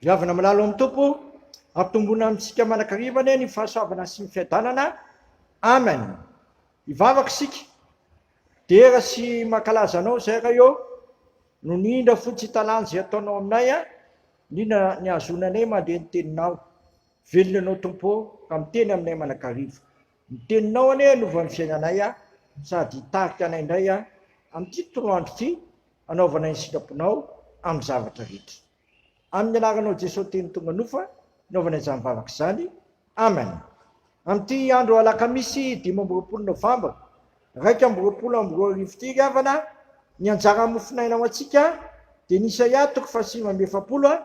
Ry havana malala ao amin'ny Tompo, ampitomboina amintsika mandrakariva anie ny fahasoavana sy ny fiadanana. Amen. Hivavaka isika. Dera sy mankalaza Anao izay Ray ô, noho ny indra fo tsy hita lany izay ataonao aminay, indrindra ny hahazoana anay mandre ny Teninao. Velona Ianao Tompo ô, ka miteny aminay mandrakariva. Ny Teninao anie hanova ny fiainanay sady hitarika anay indray amin'ity toroandro ity hanaovanay ny sitraponao amin'ny zavatra rehetra. Amin'ny anaranao Jesoa Teny tonga nofo anaovana izany vavaka izany. Amen. Amin'ity andro alakamisy 25 novambra 2021 ity ry havana, ny anjara mofonaina ho antsika dia ny Isaia toko faha49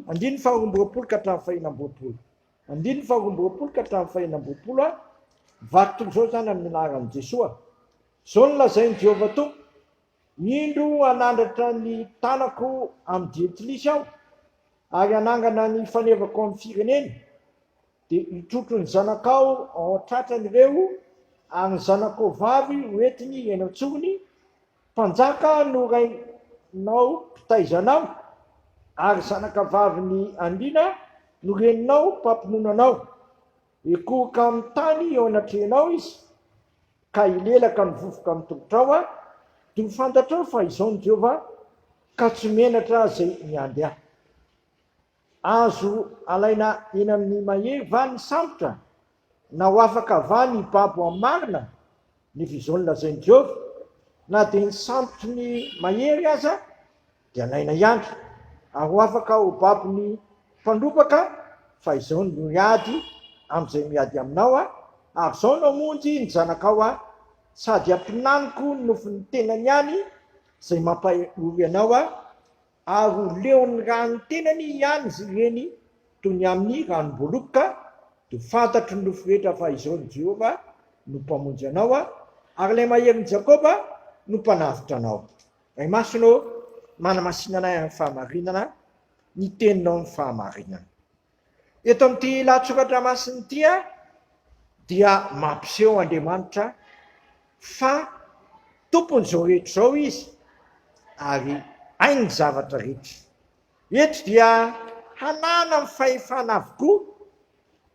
andininy faha22 ka hatramin'ny faha-26. Andininy faha-22 ka hatramin'ny faha-26, Vaky toy izao izany amin'ny anaran'i Jesoa. Izao no lazain'i Jehovah Tompo, Indro hanandratra ny tanako amin'ny jentilisa aho, ary hanangana ny fanevako amin'ny firenena, dia hitrotro ny zanakao ao an-tratrany ireo, ary ny zanakao vavy ho entiny eny an-tsorony, mpanjaka no rainao mpitaiza anao, ary zanakavavin'ny andriana no reninao mpampinono anao. Hikoroka amin'ny tany eo anatrehanao izy, ka hilelaka ny vovoka amin'ny tongotrao aho, dia ho fantatrao fa Izaho no Jehovah, ka tsy menatra izay miandry ahy. Azo alaina eny amin'ny mahery va ny sambotra, na ho afaka va ny babo amin'ny marina? Nefa izao no lazain'i Jehovah, Na dia ny sambotry ny mahery aza dia alaina ihany, ary ho afaka ho babo ny mpandrobaka, fa izao no hiady amin'izay miady aminao aho, ary izao no hamonjy ny zanakao aho, sady hampinaniko ny nofon'ny tenany ihany izay mampahory anao aho, ary ho leon'ny ran'ny tenany ihany izy ireny toy ny amin'ny ranom-boaloboka, dia ho fantatry ny nofo rehetra fa Izaho no Jehovah no Mpamonjy anao, ary Ilay Maherin'i Jakoba no Mpanavotra anao. Ray Masina ô, manamasina anay amin'ny fahamarinana, ny Teninao ny fahamarinana. Eto amin'ity lahatsoratra masina ity dia mampiseho Andriamanitra fa Tompon'izao rehetra izao Izy ary hainy ny zavatra rehetra. Eto dia hananany fahefana avokoa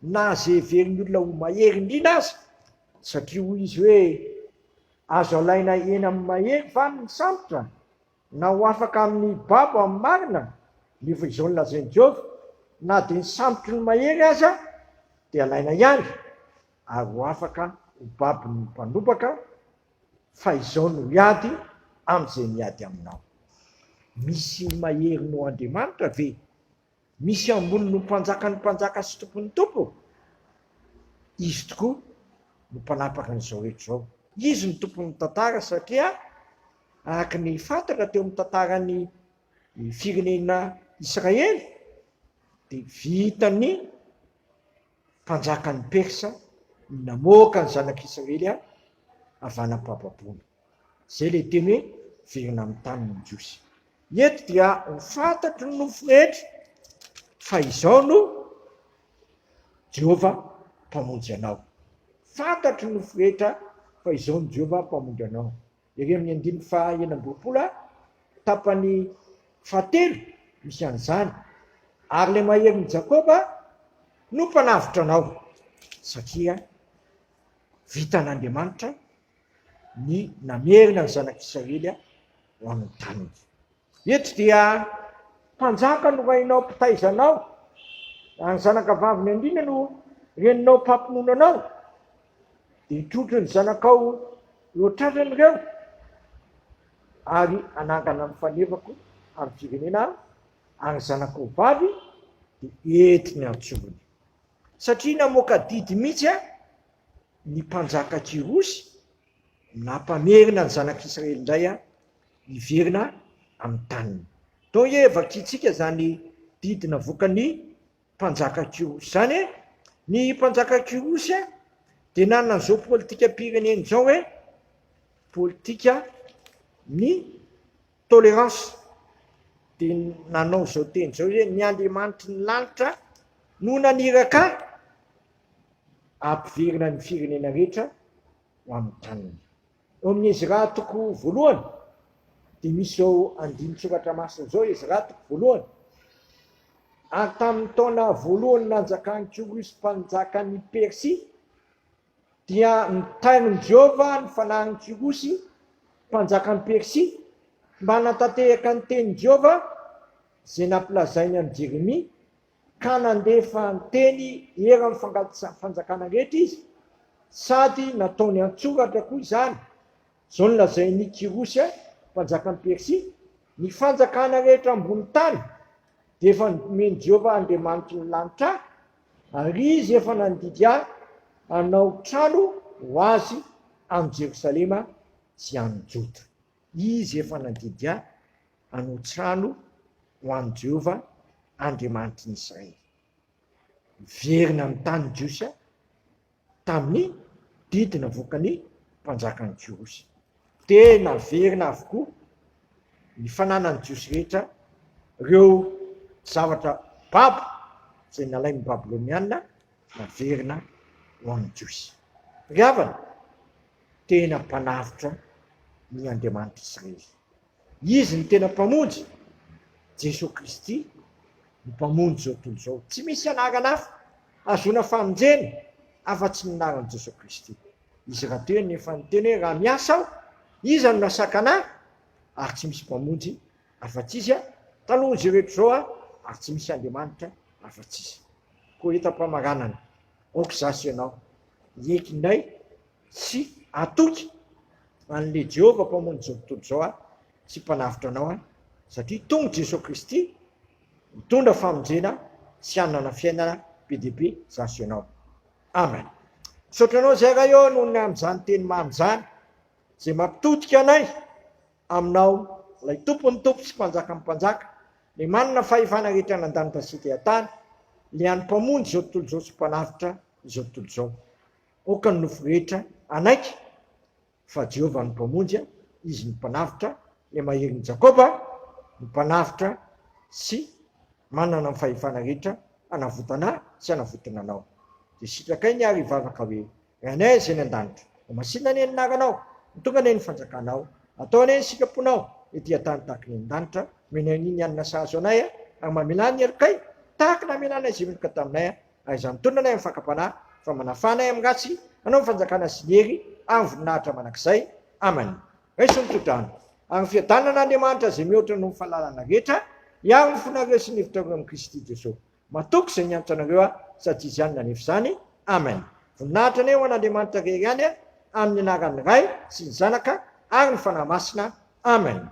na izay heverin'ny olona ho mahery indrindra aza, satria hoy Izy hoe, Azo alaina eny amin'ny mahery va ny sambotra, na ho afaka amin'ny babo amin'ny marina? Nefa izao no lazain'i Jehovah, Na dia ny sambotry ny mahery aza dia alaina ihany, ary ho afaka ho babon'ny mpandrobaka, fa izao no hiady amin'izay miady aminao. Misy mahery noho Andriamanitra ve? Misy ambony noho Mpanjakan'ny mpanjaka sy Tompon'ny tompo? Izy tokoa no mpanapaka an'izao rehetra izao. Izy no tompon'ny tantara satria araka ny fantatra teo amin'ny tantaran'ny firenena Israely dia vitan'ny mpanjakan'ny Persa ny namoaka ny zanak'Israely avy any am-pahababoana. Izay ilay teny hoe verina amin'ny taniny ny Jiosy. Eto dia ho fantatry ny nofo rehetra fa izao no Jehovah Mpamonjy anao. Fantatry ny nofo rehetra fa izao no Jehovah Mpamonjy anao. Ery amin'ny andininy faha 26 tapany fahatelo misy an'izany. Ary ilay maherin'i Jakoba no mpanavotra anao, satria vitan'Andriamanitra ny namerina ny zanak'Israely ho amin'ny taniny. Eto dia mpanjaka no rainao mpitaiza anao, ary ny zanakavaviny andriana no reninao mpampinono anao. Dia hitrotro ny zanakao eo an-tratrany ireo, ary hanangana ny fanevako amin'ny firenena aho, ary ny zanakao vavy dia entiny an-tsorony. Satria namoaka didy mihitsy ny mpanjaka Kyrosy nampamerina ny zanak'Israely indray hiverina amin'ny taniny. Toa hoe vakintsika izany didy navoakan'ny mpanjaka Kyrosy izany e! Ny mpanjaka Kyrosy dia nanana an'izao politikam-pirenena izao hoe politika ny tolérance. Dia nanao izao teny izao izy hoe ny Andriamanitry ny lanitra no naniraka ahy hampiverina ny firenena rehetra ho amin'ny taniny. Eo amin'ny Ezra toko voalohany dia misy izao andinin-tsoratra masina izao, Ezra toko voalohany. Ary tamin'ny taona voalohany nanjakan'i Kyrosy mpanjakan'i Persia, dia notairin'i Jehovah ny fanahin'i Kyrosy mpanjakan'i Persia, mba hanatanteraka ny tenin'i Jehovah izay nampilazainy an'i Jeremia, ka nandefa ny teny eran'ny fanjakana rehetra izy, sady nataony an-tsoratra koa izany. Izao no lazain'i Kyrosy mpanjakan'i Persia, Ny fanjakana rehetra ambony tany dia efa nomen'i Jehovah Andriamanitry ny lanitra ahy, ary izy efa nandidy ahy hanao trano ho azy any Jerosalema sy any Joda. Izy efa nandidy ahy hanao trano ho an'i Jehovah Andriamanitry ny Israely. Miverina amin'ny tany Jiosy tamin'ny didy navoakan'ny mpanjakan'ny Jiosy. Dia naverina avokoa ny fananan'ny Jiosy rehetra ireo zavatra babo izay nalain'ny Babyloniana naverina ho an'ny Jiosy. Ry havana, tena mpanavotra ny Andriamanitr'Israely. Izy no tena Mpamonjy, Jesoa Kristy no Mpamonjy izao tontolo izao. Tsy misy anarana hafa ahazoana famonjena afa-tsy ny anaran'i Jesoa Kristy. Izy rahateo no efa niteny hoe raha miasa aho, iza no nasakana ahy? Ary tsy misy Mpamonjy afa-tsy Izy talohan'izao rehetra izao ary tsy misy Andriamanitra afa-tsy Izy. Koa eto am-pamaranana, aoka izaho sy ianao hiaiky indray sy hatoky an'ilay Jehovah Mpamonjy izao tontolo izao aho sy Mpanavotra anao aho, satria tonga Jesoa Kristy mitondra famonjena sy hanana fiainana be dia be izaho sy ianao. Amen. Misaotra anao izay Ray ô noho ny amin'izany teny mamy izany izay mampitodika anay aminao ilay Tompon'ny tompo sy Mpanjakan'ny mpanjaka, ilay manana fahefana rehetra any an-danitra sy ety an-tany, ilay hany Mpamonjy izao tontolo izao sy Mpanavotra izao tontolo izao. Aoka ny nofo rehetra hanaiky fa Jehovah no Mpamonjy, Izy no Mpanavotra, ilay Maherin'i Jakoba no Mpanavotra sy manana ny fahefana rehetra hanavotana ahy sy hanavotana anao. Dia sitrakay ny ary hivavaka hoe, Ray anay izay any an-danitra, ho masina anie ny anaranao, ho tonga anie ny fanjakanao, atao anie ny sitraponao ety an-tany tahaka ny any an-danitra, omenay anio ny hanina sahaza anay, ary mamelà ny helokay tahaka ny namelanay izay meloka taminay, Aiza mitonona anay amin'ny fakam-panahy, fa manafà anay amin'ny ratsy, Anao ny fanjakana sy ny hery ary ny voninahitra mandrakizay. Amen. Raiso ny tso-drano. Ary ny fiadanan'Andriamanitra izay mihoatra noho ny fahalalana rehetra, hiaro ny fonareo sy ny hevitrareo amin'i Kristy Jesoa. Matoky izay niantso anareo aho, sady Izy ihany nanefa izany. Amen. Voninahitra anie ho an'Andriamanitra irery ihany, amin'ny anaran'ny Ray sy ny Zanaka ary ny Fanahy Masina. Amen.